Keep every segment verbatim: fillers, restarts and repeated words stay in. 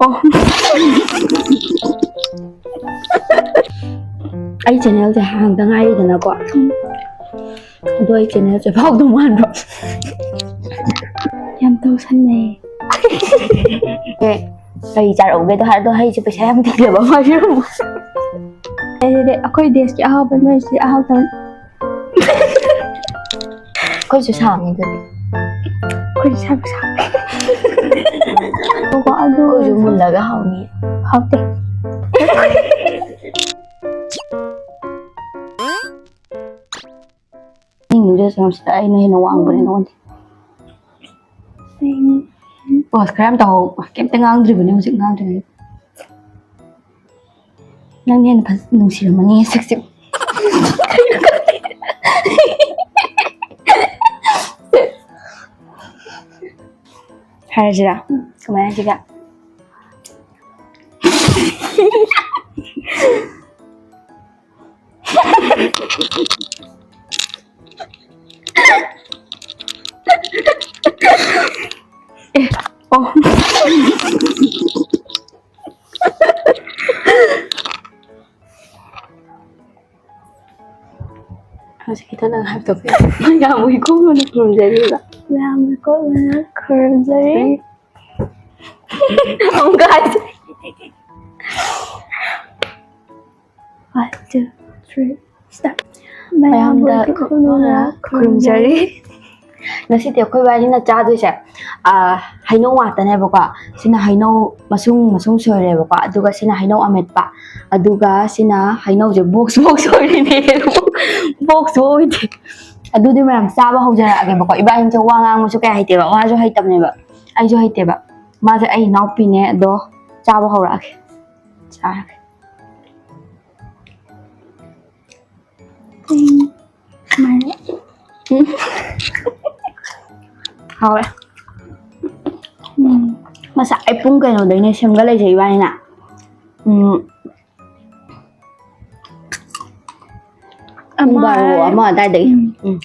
ꯑꯣ꯫ ꯑꯩ ꯆꯦꯅꯦꯜꯁꯦ ꯍꯥꯡꯗ ꯉꯥꯏꯔꯤꯗꯅꯀꯣ꯫ ꯑꯗꯣ ꯑꯩ ꯆꯦꯅꯦꯜꯁꯦ ꯐꯥꯎꯗꯧ ꯃꯥꯟꯕ꯭ꯔꯣ? ꯌꯥꯝ ꯇꯧꯁꯟꯅꯩ꯫ ꯑꯦ, ꯀꯔꯤ ꯆꯥꯔꯛꯎꯒꯦꯗꯣ ꯍꯥꯏꯔꯗꯣ, ꯍꯩꯁꯦ ꯄꯩꯁꯥ ꯌꯥꯝ ꯇꯤꯡꯖꯕ ꯃꯥꯜꯂꯦ꯫ ꯑꯗꯨꯗꯤ ꯑꯩꯈꯣꯏ ꯗꯦꯁꯀꯤ ꯑꯍꯥꯎꯕ, ꯅꯣꯏꯁꯤꯗꯤ ꯑꯍꯥꯎꯇꯕ꯫ ꯑꯩꯈꯣꯏꯁꯨ ꯁꯥꯡꯉꯤ ꯑꯗꯨꯗꯤ꯫ ꯑꯩꯈꯣꯏꯁꯨ ꯁꯥꯡ ꯁꯥꯡ꯫ ꯑꯗꯨꯒ ꯑꯗꯨ ꯑꯩꯈꯣꯏꯁꯨ ꯃꯨꯜꯂꯒ ꯍꯥꯎꯅꯤ꯫ ꯍꯥꯎꯇꯦ꯫ ꯅꯤꯡꯗꯨꯗ ꯁꯪꯁꯤꯗ ꯑꯩꯅ ꯍꯦꯟꯅ ꯋꯥꯡꯕꯅꯦ ꯅꯉꯣꯟꯗ꯫ ꯄꯣꯁ ꯈꯔ ꯌꯥꯝ ꯇꯧꯍꯧ꯫ ꯀꯩꯝꯇ ꯉꯥꯡꯗ꯭ꯔꯤꯕꯅꯦ ꯍꯧꯖꯤꯛ, ꯉꯥꯡꯗ꯭ꯔꯤꯉꯩ꯫ ꯅꯪꯅ ꯍꯦꯟꯅ ꯐꯖ-, ꯅꯨꯡꯁꯤꯔꯝꯃꯅꯤ ꯁꯛꯁꯦ꯫ ꯍꯥꯏꯔꯁꯤꯔꯥ? ꯀꯃꯥꯏꯅ ꯍꯥꯏꯁꯤꯒꯦ? ꯑꯦ, ꯑꯣ꯫ ꯍꯧꯖꯤꯛꯀꯤꯗꯣ ꯅꯪ ꯍꯥꯏꯕꯗꯣ ꯀꯩ? ꯃꯌꯥꯝ ꯏꯀꯣꯟ ꯀꯣꯟꯅ ꯈꯨꯔꯨꯝꯖꯔꯤꯕ꯫ ꯃꯌꯥꯝ ꯏꯀꯣꯟ ꯀꯣꯟꯅ ꯈꯨꯔꯨꯝꯖꯔꯤ꯫ ꯑꯃꯨꯛꯀ ꯍꯥꯏꯁꯦ꯫ One, two, three, start. ꯃꯌꯥꯝꯗ ꯃꯌꯥꯝꯕꯨ ꯏꯀꯣꯟ ꯀꯣꯟꯅ ꯈꯨꯔꯨꯝꯖꯔꯤ꯫ ꯉꯁꯤꯗꯤ ꯑꯩꯈꯣꯏ ꯋꯥꯔꯤꯅ ꯆꯥꯗꯣꯏꯁꯦ, ꯑꯥ, ꯍꯩꯅꯧ ꯉꯥꯛꯇꯅꯦꯕꯀꯣ꯫ ꯁꯤꯅ ꯍꯩꯅꯧ ꯃꯁꯨꯡ ꯃꯁꯨꯡ ꯁꯣꯏꯔꯦꯕꯀꯣ, ꯑꯗꯨꯒ ꯁꯤꯅ ꯍꯩꯅꯧ ꯑꯃꯦꯠꯄ, ꯑꯗꯨꯒ ꯁꯤꯅ ꯍꯩꯅꯧꯁꯦ ꯕꯣꯛꯁ ꯕꯣꯛꯁ ꯑꯣꯏꯔꯤꯅꯦ꯫ ꯕꯣꯛꯁ ꯑꯣꯏꯗꯦ꯫ ꯑꯗꯨꯗꯤ ꯃꯌꯥꯝ ꯆꯥꯕ ꯍꯧꯖꯔꯛꯑꯒꯦꯕꯀꯣ꯫ ꯏꯕꯥꯅꯤꯁꯦ ꯋꯥ ꯉꯥꯡꯕꯁꯨ ꯀꯌꯥ ꯍꯩꯇꯦꯕ, ꯃꯥꯁꯨ ꯍꯩꯇꯕꯅꯦꯕ, ꯑꯩꯁꯨ ꯍꯩꯇꯦꯕ꯫ ꯃꯥꯁꯦ ꯑꯩ ꯏꯅꯥꯎꯄꯤꯅꯦ꯫ ꯑꯗꯣ ꯆꯥꯕ ꯍꯧꯔꯛꯑꯒꯦ, ꯆꯥꯔꯒꯦ꯫ ꯎꯝ꯫ ꯁꯨꯃꯥꯏꯅ꯫ ꯎꯝ꯫ ꯍꯥꯎꯋꯦ꯫ ꯎꯝ꯫ ꯉꯁꯥꯏ ꯄꯨꯡ ꯀꯩꯅꯣꯗꯩꯅꯦ ꯁꯦꯝꯒꯠꯂꯛꯏꯁꯦ ꯏꯕꯥꯅꯤꯅ꯫ ꯎꯝ꯫ ꯄꯨꯡ ꯑꯃ ꯕꯥꯔꯣ, ꯍꯥꯏ꯫ ꯑꯃ ꯑꯗꯥꯏꯗꯒꯤ꯫ ꯎꯝ꯫ ꯎꯝ꯫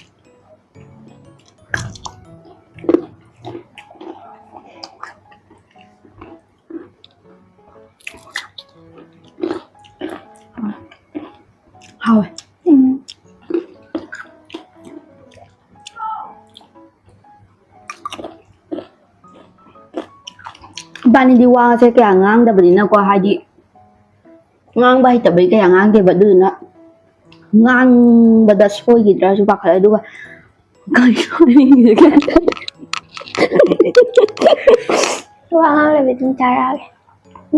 ꯍꯥꯎꯋꯦ꯫ ꯎꯝ꯫ ꯏꯕꯥꯅꯤꯗꯤ ꯋꯥꯁꯦ ꯀꯌꯥ ꯉꯥꯡꯗꯕꯅꯤꯅꯀꯣ, ꯍꯥꯏꯗꯤ ꯉꯥꯡꯕ ꯍꯩꯇꯕꯩ ꯀꯌꯥ ꯉꯥꯡꯗꯦꯕ, ꯑꯗꯨꯗꯨꯅ ꯉꯥꯡꯕꯗ ꯁꯣꯏꯈꯤꯗ꯭ꯔꯥꯁꯨ ꯄꯥꯈꯠꯂꯦ꯫ ꯑꯗꯨꯒ ꯀꯩꯅꯣ ꯍꯥꯏꯅꯤꯡꯉꯤꯁꯦ? ꯋꯥ ꯉꯥꯡꯗꯕꯤ ꯑꯗꯨꯝ ꯆꯥꯔꯛꯑꯒꯦ꯫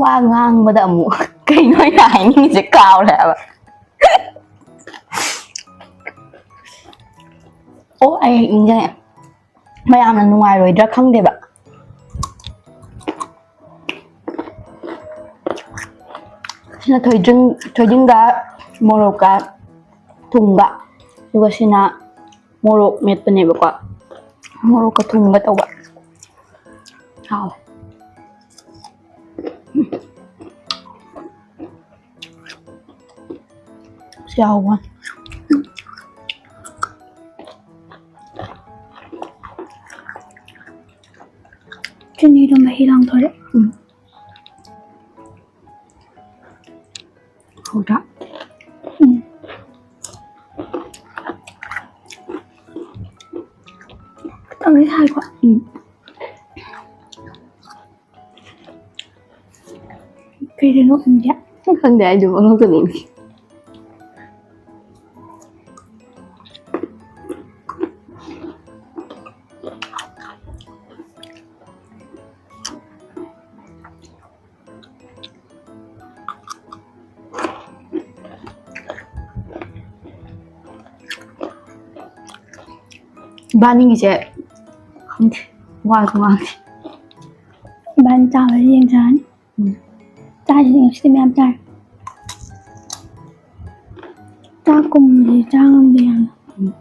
ꯋꯥ ꯉꯥꯡꯕꯗ ꯑꯃꯨꯛ ꯀꯩꯅꯣ ꯑꯩꯅ ꯍꯥꯏꯅꯤꯡꯉꯤꯁꯦ ꯀꯥꯎꯔꯦ ꯍꯥꯏꯕ꯫ ꯑꯣ, ꯑꯩ ꯅꯤꯡꯁꯤꯡꯉꯦ꯫ ꯃꯌꯥꯝꯅ ꯅꯨꯡꯉꯥꯏꯔꯣꯏꯗ꯭ꯔꯥ ꯈꯪꯗꯦꯕ꯫ ꯁꯤꯅ ꯊꯣꯏꯗꯤꯡ, ꯊꯣꯏꯗꯤꯡꯒ ꯃꯣꯔꯣꯛꯀ ꯊꯨꯝꯒ, ꯑꯗꯨꯒ ꯁꯤꯅ ꯃꯣꯔꯣꯛ ꯃꯦꯠꯄꯅꯦꯕꯀꯣ꯫ ꯃꯣꯔꯣꯛꯀ ꯊꯨꯝꯒ ꯇꯧꯕ꯫ ꯍꯥꯎꯋꯦ꯫ ꯁꯤ ꯌꯥꯎꯕ꯫ ꯆꯤꯅꯤꯗꯣ ꯃꯍꯤ ꯂꯥꯡꯊꯣꯔꯛꯑꯦ꯫ ꯎꯝ꯫ ꯍꯧꯗ꯭ꯔꯥ? ꯎꯝ꯫ ꯈꯤꯇꯪꯗꯤ ꯁꯥꯏꯀꯣ? ꯎꯝ꯫ ꯀꯩꯗꯅꯣ ꯈꯪꯗꯦ꯫ ꯈꯪꯗꯦ, ꯑꯩꯁꯨ ꯄꯪꯅꯣꯛꯇ ꯅꯣꯛꯅꯤꯡꯉꯤ꯫ ꯏꯕꯥꯅꯤꯒꯤꯁꯦ ꯈꯪꯗꯦ, ꯋꯥꯁꯨ ꯉꯥꯡꯗꯦ꯫ ꯏꯕꯥꯅꯤ ꯆꯥꯕꯗꯤ ꯌꯦꯡꯖꯔꯅꯤ꯫ ꯎꯝ꯫ ꯆꯥꯁꯤꯗꯤ ꯉꯁꯤꯗꯤ ꯃꯌꯥꯝ ꯆꯥꯔꯦ꯫ ꯆꯥꯛꯀꯨꯝꯕꯁꯤ ꯆꯥ ꯉꯝꯗꯦ ꯌꯥꯝꯅ꯫ ꯎꯝ꯫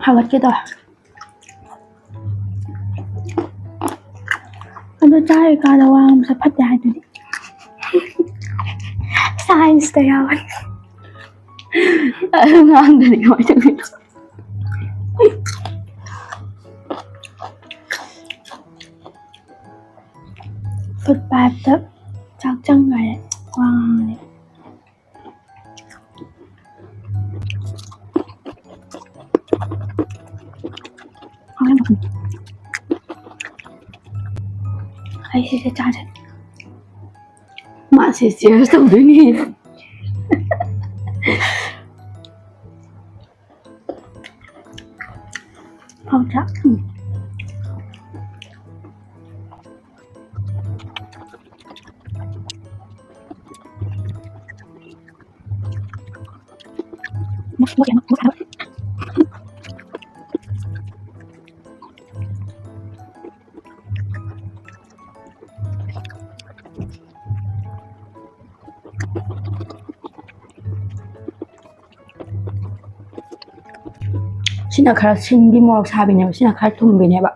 ꯍꯥꯒꯠꯀꯦ ꯇꯧꯋꯦ꯫ ꯑꯗꯣ ꯆꯥꯔꯤꯀꯥꯟꯗ ꯋꯥ ꯉꯥꯡꯕꯁꯦ ꯐꯠꯇꯦ ꯍꯥꯏꯗꯨꯗꯤ꯫ ꯁꯥꯏꯟꯁꯇ ꯌꯥꯎꯕꯅꯤ꯫ ꯑꯗꯨ ꯉꯥꯡꯗꯗꯤ ꯀꯃꯥꯏꯅ ꯇꯧꯗꯣꯏꯅꯣ? ꯐꯨꯠ ꯐꯥꯏꯚꯇ ꯆꯥꯛ ꯆꯪꯈꯔꯦ꯫ ꯋꯥ ꯉꯥꯡꯉꯗꯤ꯫ ꯑꯩ ꯁꯤꯁꯦ ꯆꯥꯁꯦ꯫ ꯃꯥꯁꯦ ꯆꯦꯌꯔ ꯇꯧꯗꯣꯏꯅꯤ꯫ ꯍꯥꯎꯇ꯭ꯔꯥ? ꯎꯝ꯫ ꯁꯤꯅ ꯈꯔ ꯁꯤꯟꯕꯤ ꯃꯣꯔꯣꯛ ꯁꯥꯕꯤꯅꯦꯕ, ꯁꯤꯅ ꯈꯔ ꯊꯨꯝꯕꯤꯅꯦꯕ꯫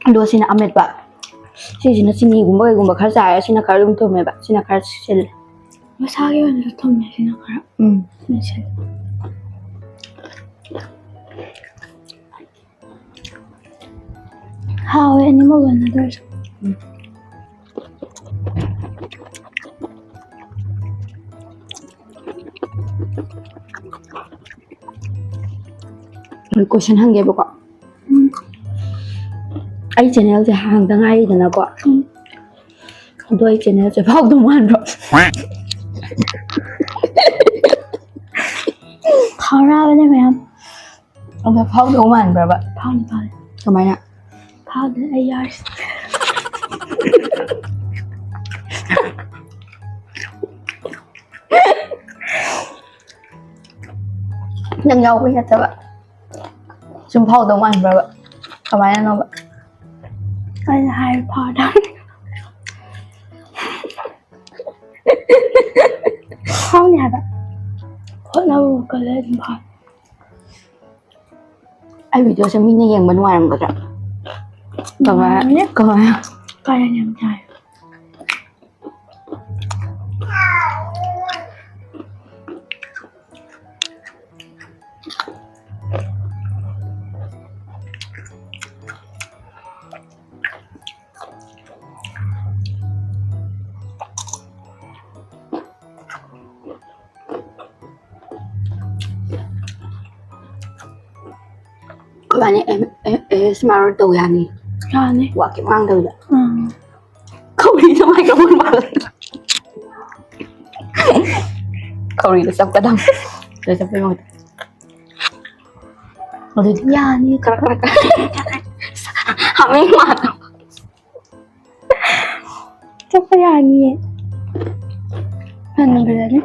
ꯑꯗꯣ ꯁꯤꯅ ꯑꯃꯦꯠꯄ꯫ ꯁꯤꯁꯤꯅ ꯆꯤꯅꯤꯒꯨꯝꯕ ꯀꯩꯒꯨꯝꯕ ꯈꯔ ꯆꯥꯏꯔꯒ ꯁꯤꯅ ꯈꯔ ꯑꯗꯨꯝ ꯊꯨꯝꯃꯦꯕ, ꯁꯤꯅ ꯈꯔ ꯁꯤꯜꯂꯦ꯫ ꯃꯁꯥꯒꯤ ꯑꯣꯏꯅꯁꯨ ꯊꯨꯝꯃꯦ ꯁꯤꯅ ꯈꯔ꯫ ꯎꯝ꯫ ꯁꯤꯅ ꯁꯤꯜꯂꯦ꯫ ꯍꯥꯎꯋꯦ ꯑꯅꯤꯃꯛ ꯂꯣꯏꯅ ꯑꯗꯨ ꯑꯣꯏꯔꯁꯨ꯫ ꯎꯝ꯫ ꯑꯩ question ꯍꯪꯒꯦꯕꯀꯣ꯫ ꯎꯝ꯫ ꯑꯩ channelꯁꯦ ꯍꯥꯡꯗ ꯉꯥꯏꯔꯤꯗꯅꯀꯣ꯫ ꯎꯝ꯫ ꯑꯗꯣ ꯑꯩ channelꯁꯦ ꯐꯥꯎꯗꯧ ꯃꯥꯟꯕ꯭ꯔꯣ? ꯐꯥꯎꯔꯛꯑꯕꯅꯦ ꯃꯌꯥꯝ꯫ ꯑꯗꯣ ꯐꯥꯎꯗꯧ ꯃꯥꯟꯕ꯭ꯔꯕ? ꯐꯥꯎꯅꯤ, ꯐꯥꯎꯅꯤ꯫ ꯀꯃꯥꯏꯅ? ꯐꯥꯎꯗꯦ, ꯑꯩ ꯌꯥꯔꯤꯁꯦ꯫ ꯅꯪ ꯌꯥꯎꯕꯩ ꯅꯠꯇꯕ꯫ ꯁꯨꯝ ꯐꯥꯎꯗꯧ ꯃꯥꯟꯕ꯭ꯔꯕ? ꯀꯃꯥꯏꯅꯅꯣꯕ? ꯑꯩꯅ ꯍꯥꯏꯔ ꯐꯥꯎꯗꯧꯅꯤ꯫ ꯐꯥꯎꯅꯤ ꯍꯥꯏꯕ꯫ ꯍꯣꯠꯅꯕ ꯀꯜꯂ ꯑꯗꯨꯝ ꯐꯥꯎꯅꯤ꯫ ꯑꯩ videoꯁꯦ ꯃꯤꯅ ꯌꯦꯡꯕ ꯅꯨꯡꯉꯥꯏꯔꯝꯒꯗ꯭ꯔꯥ? ꯀꯃꯥꯏ-, ꯅꯨꯡꯉꯥꯏꯔꯝꯅꯤ꯫ ꯀꯃꯥꯏ? ꯀꯥꯔꯟ ꯌꯥꯝ ꯇꯥꯏ꯫ ꯌꯥꯅꯤ, ꯑꯦ-, ꯑꯦ-, ꯑꯦ ꯑꯦꯁ ꯑꯦꯝ ꯑꯥꯔ ꯇꯧ ꯌꯥꯅꯤ꯫ ꯌꯥꯅꯤ꯫ ꯋꯥ ꯀꯩꯝ ꯉꯥꯡꯗꯕꯤꯗ꯫ ꯎꯝ꯫ ꯈꯧꯔꯤꯗ ꯃꯥꯏꯀ꯭ꯔꯣꯐꯣꯟ ꯄꯥꯜꯂꯒ꯫ ꯈꯧꯔꯤꯗ ꯆꯞꯀꯗꯕ꯫ ꯑꯗꯨ ꯆꯞꯄꯩ ꯃꯍꯨꯠꯇ꯫ ꯑꯗꯨꯗꯤ ꯌꯥꯅꯤ꯫ ꯀꯔꯛ ꯀꯔꯛ ꯀꯔꯛ꯫ ꯍꯥꯃꯦꯡ ꯃꯥꯟꯕ꯫ ꯆꯠꯄ ꯌꯥꯅꯤꯌꯦ꯫ ꯐꯅ ꯐꯖꯅꯤ꯫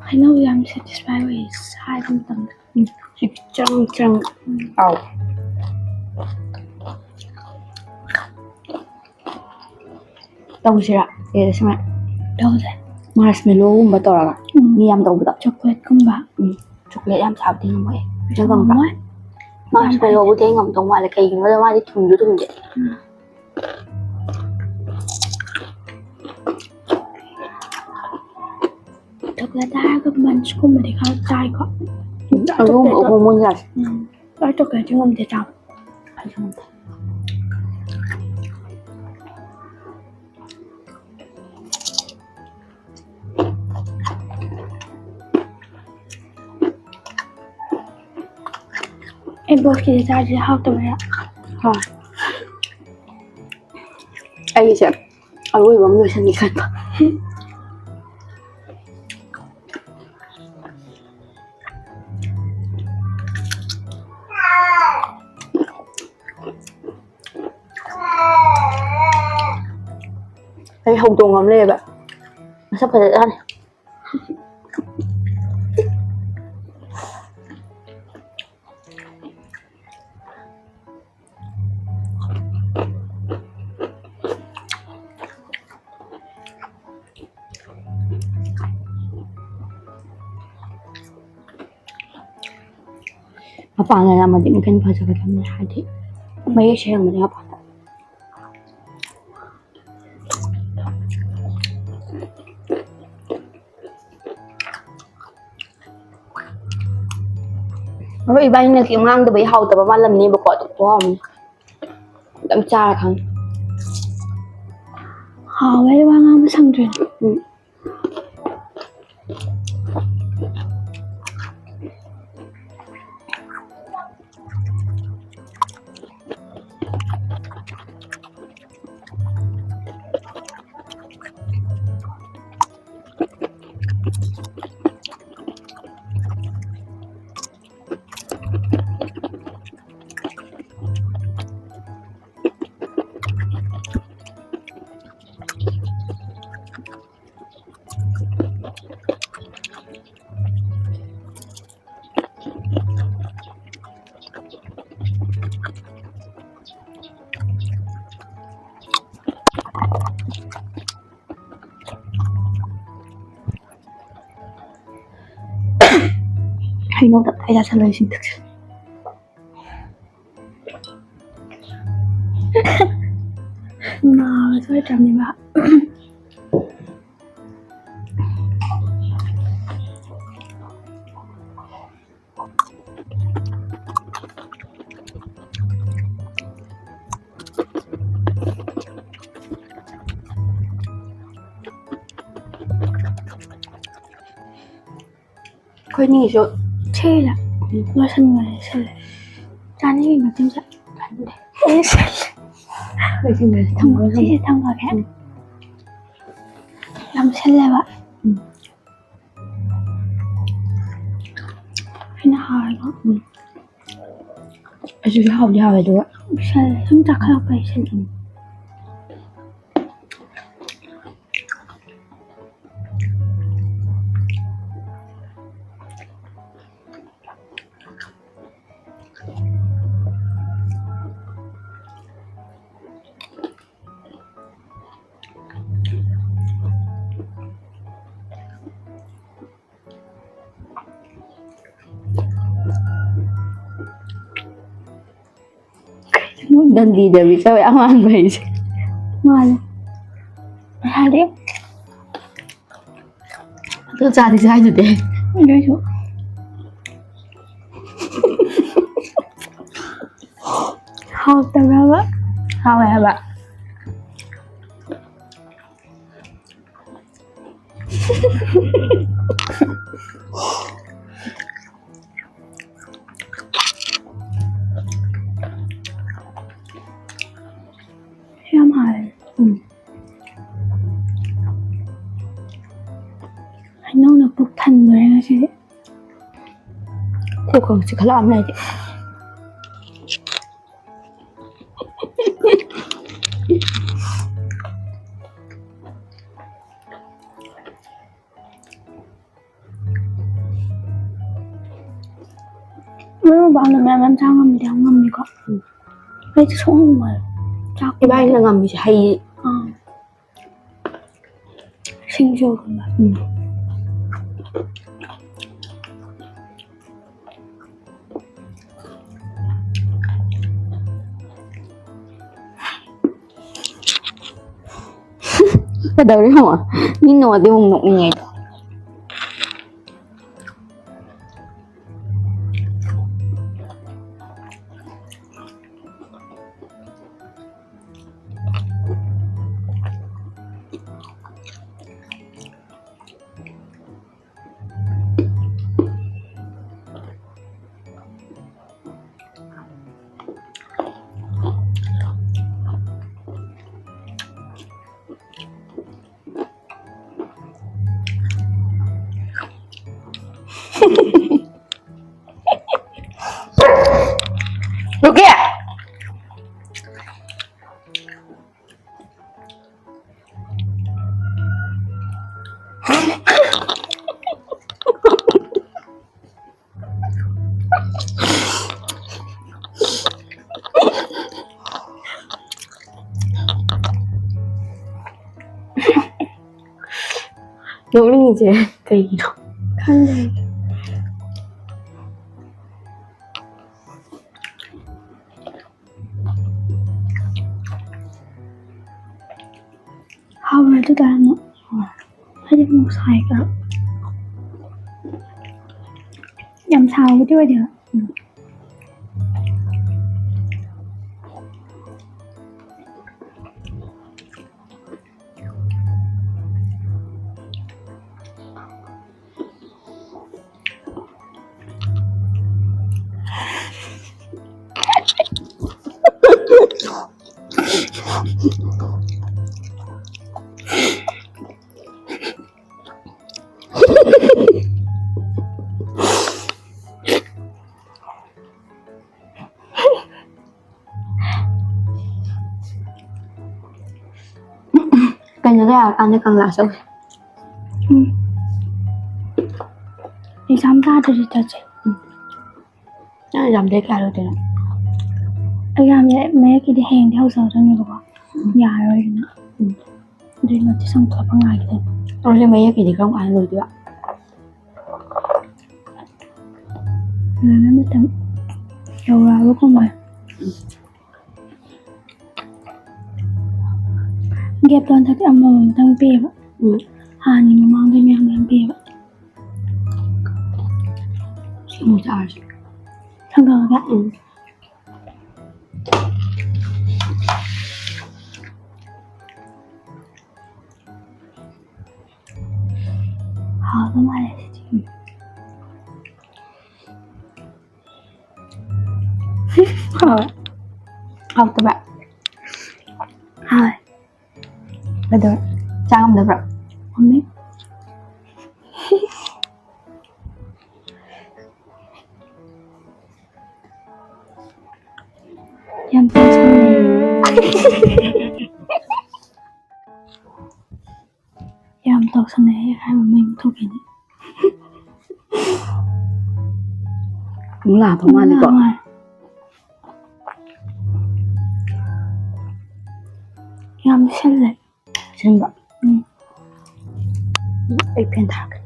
ꯍꯩꯅꯧ ꯌꯥꯝ ꯁꯦꯇꯤꯁꯐꯥꯏ ꯑꯣꯏꯌꯦ ꯁꯥꯏꯕ ꯃꯇꯝꯗ꯫ ꯎꯝ, ꯆ꯭ꯔꯪ ꯆ꯭ꯔꯪ꯫ ꯎꯝ꯫ ꯑꯥꯎ꯫ ꯇꯧꯁꯤꯔꯥ? ꯑꯦ, ꯁꯨꯃꯥꯏ꯫ ꯇꯧꯁꯦ꯫ ꯃꯥꯔꯁꯃꯦꯂꯣꯒꯨꯝꯕ ꯇꯧꯔꯒ꯫ ꯎꯝ꯫ ꯃꯤ ꯌꯥꯝ ꯇꯧꯕꯗꯣ꯫ ꯆꯣꯀ꯭ꯂꯦꯠꯀꯨꯝꯕ꯫ ꯎꯝ꯫ ꯆꯣꯀ꯭ꯂꯦꯠ ꯌꯥꯝ ꯁꯥꯕꯗꯤ ꯉꯝꯃꯣꯏ꯫ ꯅꯪ ꯉꯝꯕ꯭ꯔꯥ? ꯉꯝꯃꯣꯏ꯫ ꯃꯥꯔꯁꯃꯦꯂꯣꯕꯨꯗꯤ ꯑꯩ ꯉꯝꯗꯧ ꯃꯥꯜꯂꯦ꯫ ꯀꯩꯒꯤꯅꯣꯗ ꯃꯥꯗꯤ ꯊꯨꯝꯁꯨ ꯊꯨꯝꯗꯦ꯫ ꯎꯝ꯫ ꯆꯣꯀ꯭ꯂꯦꯠ ꯍꯥꯏꯔꯒ ꯃꯟꯁꯀꯨꯝꯕꯗꯤ ꯈꯔ ꯆꯥꯏꯀꯣ꯫ ꯑꯗꯨꯒꯨꯝꯕ ꯆꯣꯀ꯭ꯂꯦꯠꯇꯣ꯫ ꯑꯍꯣꯡꯕ ꯑꯣꯏꯅ ꯆꯥꯁꯦ꯫ ꯎꯝ꯫ ꯑꯩ ꯆꯣꯀ꯭ꯂꯦꯠꯇꯤ ꯉꯝꯗꯦ ꯆꯥꯕ꯫ ꯑꯩꯁꯨ ꯉꯝꯗꯦ꯫ ꯑꯦ, ꯕꯣꯁꯀꯤꯗꯤ ꯆꯥꯁꯦ ꯍꯥꯎꯇꯕꯅꯤꯅ꯫ ꯍꯣꯏ꯫ ꯑꯩꯒꯤꯁꯦ ꯑꯔꯣꯏꯕ ꯑꯃ ꯂꯣꯏꯁꯟꯒꯦ ꯈꯟꯕ꯫ ꯑꯩ ꯍꯧꯗꯣꯡ ꯑꯃ ꯂꯩꯌꯦꯕ, ꯃꯁꯛ ꯐꯖꯖꯥꯠꯅꯤ꯫ ꯃꯄꯥꯟꯗ ꯅꯝꯃꯗꯤ ꯑꯃꯨꯛꯀ ꯍꯦꯟꯅ ꯐꯖꯒꯗꯕꯅꯦ, ꯍꯥꯏꯗꯤ ꯃꯌꯦꯛ ꯁꯦꯡꯕꯅꯦ ꯃꯄꯥꯟꯗ꯫ ꯑꯩꯈꯣꯏ ꯏꯕꯥꯅꯤꯅ ꯀꯩꯝ ꯉꯥꯡꯗꯕꯩ ꯍꯥꯎꯇꯕ ꯃꯥꯜꯂꯝꯅꯦꯕꯀꯣ, ꯑꯗꯨ ꯈꯨꯍꯥꯎ ꯑꯃ꯫ ꯑꯝꯇꯪ ꯆꯥꯔ ꯈꯪꯅꯤ꯫ ꯍꯥꯎꯕꯩ ꯋꯥ ꯉꯥꯡꯕ ꯁꯪꯗ꯭ꯔꯦ꯫ ꯎꯝ꯫ ꯍꯩꯅꯧ ꯇꯞꯇꯥꯏ ꯆꯥꯁꯜꯂꯣꯏ ꯁꯤꯟ ꯊꯛꯆꯜ꯫ ꯅꯥꯕ ꯁꯣꯏꯗ꯭ꯔꯕꯅꯦꯕ꯫ ꯑꯩꯈꯣꯏꯅꯤꯒꯤꯁꯨ ꯁꯤꯅ ꯂꯣꯏꯁꯤꯟꯈ꯭ꯔꯦ, ꯁꯤꯜꯂꯦ꯫ ꯆꯥꯅꯤꯡꯉꯤ ꯃꯇꯝꯁꯦ ꯈꯟꯗꯦ꯫ ꯑꯦ, ꯁꯤꯜꯂꯦ꯫ ꯂꯣꯏꯁꯤꯟꯈ꯭ꯔꯦ, ꯊꯝꯈ꯭ꯔꯣ, ꯁꯤꯁꯦ ꯊꯝꯈ꯭ꯔꯒꯦ꯫ ꯎꯝ꯫ ꯌꯥꯝ ꯁꯤꯜꯂꯦꯕ꯫ ꯎꯝ꯫ ꯑꯩꯅ ꯍꯥꯎꯔꯒ꯫ ꯎꯝ꯫ ꯑꯩꯁꯨ ꯍꯥꯎꯗꯤ ꯍꯥꯎꯋꯦ, ꯑꯗꯨꯒ ꯁꯤꯜꯂꯦ꯫ ꯁꯨꯝ ꯆꯥꯈꯠꯂꯛꯄꯩ ꯁꯤꯜꯂꯦ꯫ ꯎꯝ꯫ ꯗꯟꯗꯤꯗꯕꯤ ꯇꯧꯋꯦ ꯑꯉꯥꯡꯕ ꯍꯥꯏꯁꯦ꯫ ꯃꯥꯅꯦ꯫ ꯍꯥꯏꯗꯤ ꯑꯗꯨ ꯆꯥꯗꯤ ꯆꯥꯏꯗꯨꯗꯤ꯫ ꯑꯗꯨꯏꯁꯨ ꯍꯥꯎꯇꯕ꯭ꯔꯕ? ꯍꯥꯎꯋꯦ ꯍꯥꯏꯕ꯫ ꯌꯥꯝ ꯍꯥꯎꯋꯦ꯫ ꯎꯝ꯫ ꯍꯩꯅꯧꯅ ꯄꯨꯛ ꯊꯟꯗꯣꯔꯦ ꯉꯁꯤꯗꯤ꯫ ꯀꯣꯛꯀ ꯆꯤꯛꯈꯠꯂꯛꯑꯕꯅꯦ ꯑꯩꯗꯤ꯫ ꯃꯔꯨ ꯃꯔꯥꯡꯗꯣ ꯃꯌꯥꯝ ꯃꯌꯥꯝ ꯆꯥ ꯉꯝꯃꯤꯗꯤ ꯌꯥꯝ ꯉꯝꯃꯤꯀꯣ꯫ ꯎꯝ꯫ ꯑꯩꯗꯤ ꯁꯨꯡꯉꯝ ꯉꯝꯃꯣꯏ꯫ ꯆꯥꯛ ꯏꯕꯥꯅꯤꯅ ꯉꯝꯃꯤꯁꯦ ꯍꯩ꯫ ꯑꯥ꯫ ꯁꯤꯡꯖꯨꯒꯨꯝꯕ꯫ ꯎꯝ꯫ ꯀꯩꯗꯧꯔꯦ ꯌꯦꯡꯉꯣ꯫ ꯃꯤ ꯅꯣꯛꯑꯗꯤ ꯑꯃꯨꯛ ꯅꯣꯛꯅꯤꯡꯉꯦ ꯑꯩꯗꯣ꯫ ꯔꯨꯀꯤꯌꯥ! ꯅꯣꯛꯅꯤꯡꯉꯤꯁꯦ ꯀꯩꯒꯤꯅꯣ? ꯈꯪꯗꯦ꯫ ꯍꯥꯎꯔꯦ ꯑꯗꯨ ꯇꯥꯔꯦ ꯑꯃꯨꯛ꯫ ꯍꯥꯏꯗꯤ ꯑꯃꯨꯛ ꯁꯥꯏ ꯈꯔ꯫ ꯌꯥꯝ ꯁꯥꯕꯕꯨꯗꯤ ꯑꯣꯏꯗꯦꯕ꯫ ꯀꯩꯅꯣꯗ ꯌꯥꯔꯀꯥꯟꯗ ꯀꯪꯂꯥ ꯆꯧꯁꯦ꯫ ꯎꯝ꯫ ꯑꯦꯛꯖꯥꯝ ꯇꯥꯗ꯭ꯔꯗꯤ ꯆꯠꯁꯦ꯫ ꯎꯝ꯫ ꯑꯦꯛꯖꯥꯝ ꯗꯦꯠ ꯀꯌꯥ ꯂꯣꯏꯗꯣꯏꯅꯣ? ꯑꯦꯛꯖꯥꯝꯁꯦ ꯃꯌꯦꯛꯀꯤꯗꯤ ꯍꯌꯦꯡꯗꯤ ꯍꯧꯖꯍꯧꯗꯣꯏꯅꯦꯕꯀꯣ꯫ ꯎꯝ꯫ ꯌꯥꯔꯔꯣꯏꯗꯅ꯫ ꯎꯝ꯫ ꯑꯗꯨꯏ ꯅꯣꯇꯤꯁ ꯑꯃꯨꯛ ꯊꯣꯛꯂꯛꯄ ꯉꯥꯏꯒꯤꯗꯣꯏꯅꯦ꯫ ꯑꯗꯨꯗꯤ ꯃꯌꯦꯛꯀꯤꯗꯤ ꯀꯔꯝ ꯀꯥꯟꯗ ꯂꯣꯏꯗꯣꯏꯕ? ꯂꯣꯏꯕ ꯃꯇꯝ ꯌꯧꯔꯛꯑꯕꯒꯨꯝꯕ꯫ ꯒꯦꯞꯇꯣ ꯍꯟꯗꯛꯇꯤ ꯑꯃꯃꯝꯇꯪ ꯄꯤꯌꯦꯕ꯫ ꯎꯝ꯫ ꯍꯥꯟꯅꯒꯤ ꯃꯃꯥꯡꯗ ꯃꯌꯥꯝ ꯃꯌꯥꯝ ꯄꯤꯌꯦꯕ꯫ ꯁꯤ ꯑꯃꯨꯛ ꯆꯥꯔꯁꯤ꯫ ꯊꯥꯡꯒꯠꯂꯒ? ꯎꯝ꯫ ꯍꯥꯎꯗꯧ ꯃꯥꯜꯂꯦ ꯁꯤꯗꯤ꯫ ꯍꯥꯎꯋꯦ꯫ ꯍꯥꯎꯇꯕ꯭ꯔꯥ? ꯍꯥꯎꯋꯦ꯫ ꯀꯩꯗꯧꯔꯦ? ꯆꯥ ꯉꯝꯗꯕ꯭ꯔꯥ? ꯉꯝꯃꯤ꯫ ꯌꯥꯝ ꯇꯧꯁꯟꯅꯩ꯫ ꯌꯥꯝ ꯇꯧꯁꯟꯅꯩ ꯍꯥꯏꯕ ꯃꯩ ꯃꯨꯊꯣꯛꯈꯤꯅꯤ꯫ ꯑꯃꯨꯛ ꯂꯥꯛꯇꯧ ꯃꯥꯜꯂꯤꯀꯣ? ꯂꯥꯛꯑꯣꯏ꯫ ꯌꯥꯝ ꯁꯤꯜꯂꯦ꯫ ꯁꯤꯟꯕ? ꯎꯝ꯫ ꯑꯩ ꯐꯦꯟ ꯊꯥꯔꯛꯀꯦ꯫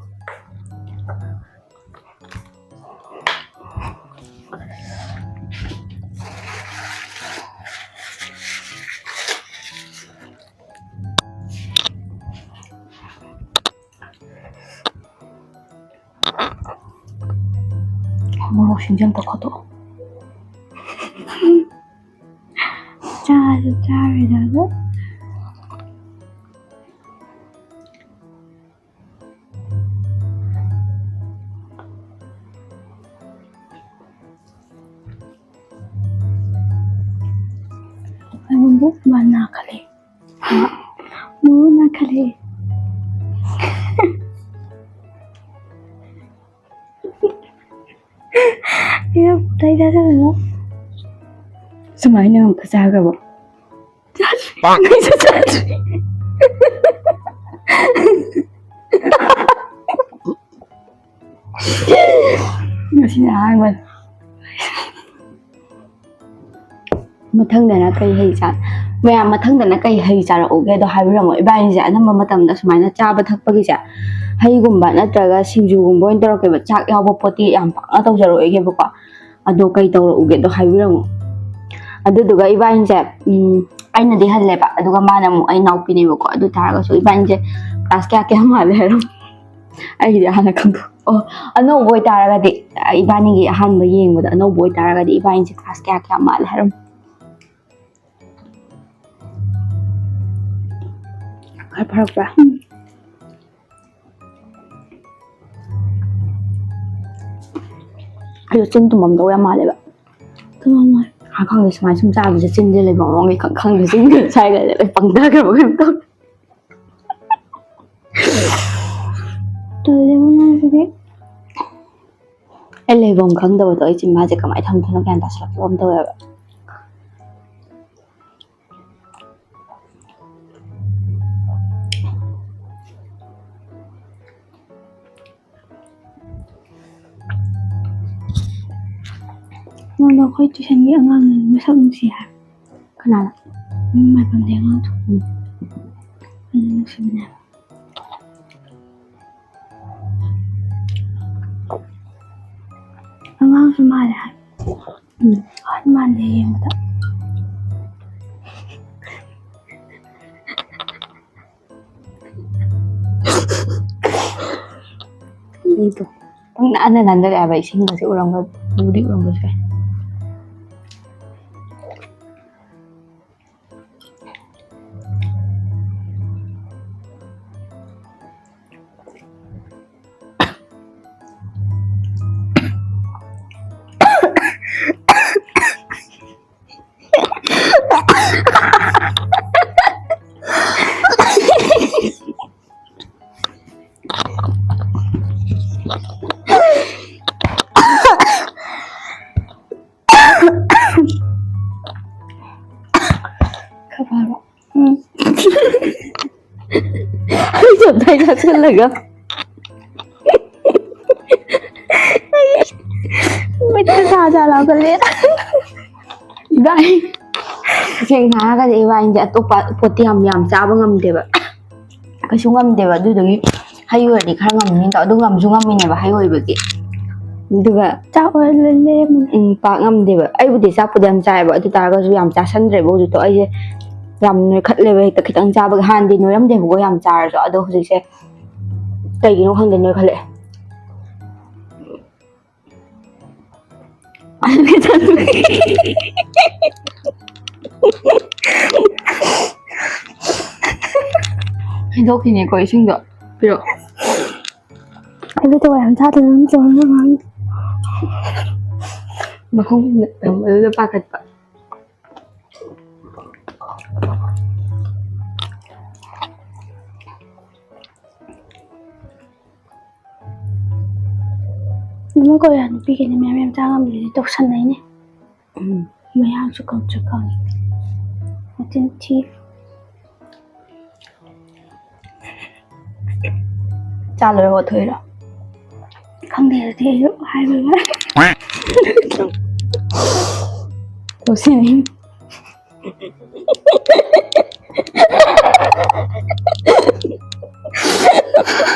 ꯃꯣꯔꯣꯛꯁꯤꯡꯁꯦ ꯑꯝꯇ ꯈꯣꯠꯇꯣꯛꯑꯣ꯫ ꯆꯥꯁꯨ ꯆꯥꯔꯣꯏꯗꯕꯗ꯫ ꯑꯩꯉꯣꯟꯗ ꯃꯥ ꯅꯥꯈꯠꯂꯦ꯫ ꯃꯥ ꯅꯥꯈꯠꯂꯦ꯫ ꯏꯌꯥ, ꯀꯩ ꯆꯥꯗꯣꯏꯅꯣ? ꯁꯨꯃꯥꯏꯅ ꯑꯃꯨꯛꯀ ꯆꯥꯈ꯭ꯔꯕꯣ? ꯆꯥꯗ꯭ꯔꯤ꯫ ꯀꯩꯁꯨ ꯆꯥꯗ꯭ꯔꯤ꯫ ꯉꯁꯤꯅ ꯑꯍꯥꯟꯕꯅꯤ꯫ ꯃꯊꯪꯗꯅ ꯀꯩ ꯍꯩ ꯆꯥ-, ꯃꯌꯥꯝ, ꯃꯊꯪꯗꯅ ꯀꯩ ꯍꯩ ꯆꯥꯔꯛꯎꯒꯦꯗꯣ ꯍꯥꯏꯕꯤꯔꯝꯃꯣ꯫ ꯏꯕꯥꯅꯤꯁꯦ ꯑꯅꯝꯕ ꯃꯇꯝꯗ ꯁꯨꯃꯥꯏꯅ ꯆꯥꯕ ꯊꯛꯄꯒꯤꯁꯦ ꯍꯩꯒꯨꯝꯕ ꯅꯠꯇ꯭ꯔꯒ ꯁꯤꯡꯖꯨꯒꯨꯝꯕ ꯑꯣꯏꯅ ꯇꯧꯔꯛꯀꯦꯕ꯫ ꯆꯥꯛ ꯌꯥꯎꯕ ꯄꯣꯠꯇꯤ ꯌꯥꯝ ꯄꯥꯛꯅ ꯇꯧꯖꯔꯛꯑꯣꯏꯒꯦꯕꯀꯣ꯫ ꯑꯗꯣ ꯀꯩ ꯇꯧꯔꯛꯎꯒꯦꯗꯣ ꯍꯥꯏꯕꯤꯔꯝꯃꯣ꯫ ꯑꯗꯨꯗꯨꯒ ꯏꯕꯥꯅꯤꯁꯦ, ꯎꯝ, ꯑꯩꯅꯗꯤ ꯍꯜꯂꯦꯕ, ꯑꯗꯨꯒ ꯃꯥꯅ ꯑꯃꯨꯛ ꯑꯩ ꯏꯅꯥꯎꯄꯤꯅꯦꯕꯀꯣ꯫ ꯑꯗꯨ ꯇꯥꯔꯒꯁꯨ ꯏꯕꯥꯅꯤꯁꯦ ꯀ꯭ꯂꯥꯁ ꯀꯌꯥ ꯀꯌꯥ ꯃꯥꯜꯂꯦ ꯍꯥꯏꯔꯣ? ꯑꯩꯒꯤꯗꯤ ꯍꯥꯟꯅ ꯈꯪꯗꯣꯛ-, ꯑꯣ, ꯑꯅꯧꯕ ꯑꯣꯏꯇꯥꯔꯒꯗꯤ, ꯏꯕꯥꯅꯤꯒꯤ ꯑꯍꯥꯟꯕ ꯌꯦꯡꯕꯗ ꯑꯅꯧꯕ ꯑꯣꯏꯇꯥꯔꯒꯗꯤ ꯏꯕꯥꯅꯤꯁꯦ ꯀ꯭ꯂꯥꯁ ꯀꯌꯥ ꯀꯌꯥ ꯃꯥꯜꯂꯦ ꯍꯥꯏꯔꯝꯃꯣ꯫ ꯈꯔ ꯐꯔꯛꯄ꯭ꯔꯥ? ꯎꯝ꯫ ꯑꯩꯗꯣ ꯆꯤꯟ ꯇꯨꯝꯃꯝꯗꯧ ꯌꯥꯝ ꯃꯥꯜꯂꯦꯕ꯫ ꯇꯨꯝꯃꯝꯃꯣꯏ꯫ ꯈꯪꯗꯦ, ꯁꯨꯃꯥꯏꯅ ꯁꯨꯝ ꯆꯥꯕꯁꯦ ꯆꯤꯟꯁꯦ ꯂꯩꯐꯝ ꯑꯃ ꯈꯪ-, ꯈꯪꯗꯦ, ꯆꯤꯟꯒ ꯁ꯭ꯋꯥꯏꯒ ꯂꯣꯏ ꯄꯪꯊꯈ꯭ꯔꯕ ꯀꯩꯅꯣꯝ ꯇꯧꯔꯦ꯫ ꯇꯜꯂꯦ ꯃꯅꯥꯁꯤꯗꯤ꯫ ꯑꯩ ꯂꯩꯐꯝ ꯈꯪꯗꯕꯗꯣ, ꯑꯩ ꯆꯤꯟꯕꯥꯟꯁꯦ ꯀꯃꯥꯏꯅ ꯊꯝꯗꯣꯏꯅꯣ ꯒ꯭ꯌꯥꯟ ꯇꯥꯁꯤꯜꯂꯛꯇꯕ ꯑꯃ ꯇꯧꯋꯦꯕ꯫ ꯅꯣꯡꯃ ꯑꯩꯈꯣꯏ ꯇꯨꯏꯁꯟꯒꯤ ꯑꯉꯥꯡ ꯃꯁꯛ ꯅꯨꯡꯁꯤ ꯍꯥꯏ꯫ ꯀꯅꯥꯅ? ꯎꯝ, ꯃꯥꯏꯕꯝꯗꯤ ꯑꯉꯥꯡꯗꯣ꯫ ꯎꯝ꯫ ꯑꯗꯨ ꯅꯨꯡꯁꯤꯕꯅꯦ ꯍꯥꯏꯕ꯫ ꯑꯉꯥꯡꯁꯨ ꯃꯥꯜꯂꯦ ꯍꯥꯏ꯫ ꯎꯝ꯫ ꯑꯍꯟ ꯃꯥꯜꯂꯦ ꯌꯦꯡꯕꯗ꯫ ꯑꯩꯗꯣ ꯄꯪꯅꯥꯟꯗ ꯅꯥꯟꯊꯔꯛꯑꯦ ꯍꯥꯏꯕ, ꯏꯁꯤꯡꯒꯁꯦ ꯎꯔꯝꯒ-, ꯎꯗꯤ ꯎꯔꯝꯕꯁꯨ ꯌꯥꯏ꯫ ꯈꯔ ꯐꯔꯕ? ꯎꯝ꯫ ꯑꯩ ꯇꯞꯇꯥꯏ ꯆꯥꯁꯤꯜꯂꯒ꯫ ꯃꯤꯠꯇ ꯁꯥ ꯁꯥ ꯂꯥꯎꯈꯠꯂꯦ꯫ ꯏꯕꯥꯏ꯫ ꯇꯁꯦꯡꯅ ꯍꯥꯏꯔꯒꯗꯤ ꯏꯕꯥꯅꯤꯁꯦ ꯑꯇꯣꯞꯄ ꯄꯣꯠꯇꯤ ꯌꯥꯝ ꯌꯥꯝ ꯆꯥꯕ ꯉꯝꯗꯦꯕ, ꯀꯩꯁꯨ ꯉꯝꯗꯦꯕ꯫ ꯑꯗꯨꯗꯨꯒꯤ ꯍꯩ ꯑꯣꯏꯔꯗꯤ ꯈꯔ ꯉꯝꯅꯤ ꯇꯧ, ꯑꯗꯨ ꯉꯝꯁꯨ ꯉꯝꯃꯤꯅꯦꯕ ꯍꯩ ꯑꯣꯏꯕꯒꯤ꯫ ꯑꯗꯨꯒ ꯆꯥꯛ ꯑꯣꯏꯔ ꯂꯣꯏ ꯂꯦꯝꯃꯅꯤ꯫ ꯎꯝ, ꯄꯥꯛ ꯉꯝꯗꯦꯕ꯫ ꯑꯩꯕꯨꯗꯤ ꯆꯥꯛꯄꯨꯗꯤ ꯌꯥꯝ ꯆꯥꯏꯌꯦꯕ, ꯑꯗꯨ ꯇꯥꯔꯒꯁꯨ ꯌꯥꯝ ꯆꯥꯁꯟꯗ꯭ꯔꯦꯕ ꯍꯧꯖꯤꯛꯇꯣ꯫ ꯑꯩꯁꯦ ꯌꯥꯝ ꯅꯣꯏꯈꯠꯂꯦꯕ ꯍꯦꯛꯇ ꯈꯤꯇꯪ ꯆꯥꯕꯒꯤ꯫ ꯍꯥꯟꯅꯗꯤ ꯅꯣꯏꯔꯝꯗꯦꯕꯀꯣ ꯌꯥꯝ ꯆꯥꯔꯁꯨ, ꯑꯗꯣ ꯍꯧꯖꯤꯛꯁꯦ ꯀꯩꯒꯤꯅꯣ ꯈꯪꯗꯦ ꯅꯣꯏꯈꯠꯂꯛꯑꯦ꯫ ꯍꯩꯗꯣꯛꯈꯤꯅꯦꯀꯣ ꯏꯁꯤꯡꯗꯣ꯫ ꯄꯤꯔꯛꯑꯣ꯫ ꯑꯩꯗꯤ ꯇꯧ ꯌꯥꯝ ꯆꯥꯗꯅ ꯑꯗꯨꯝ ꯆꯣꯡꯉꯒ ꯉꯥꯡꯉꯤ꯫ ꯃꯈꯣꯡ ꯑꯗꯨꯗ ꯄꯥꯈꯠꯄ꯫ ꯅꯃ ꯀꯣꯔꯤꯌꯥ ꯅꯨꯄꯤꯒꯤꯅꯦ ꯃꯌꯥꯝ ꯃꯌꯥꯝ ꯆꯥ ꯉꯝꯗ꯭ꯔꯗꯤ ꯇꯧꯁꯟꯅꯩꯅꯦ꯫ ꯎꯝ꯫ ꯃꯌꯥꯡꯁꯨ ꯀꯪꯁꯨ ꯀꯪꯉꯤ꯫ ꯃꯆꯤꯟ ꯊꯤ꯫ ꯆꯥ ꯂꯣꯏꯔ ꯑꯣꯊꯣꯛꯏꯔꯣ? ꯈꯪꯗꯦ, ꯑꯗꯨꯗꯤ ꯑꯩꯁꯨ ꯍꯥꯏꯕ ꯌꯥꯏ꯫ ꯇꯧꯁꯤꯟꯅꯩ꯫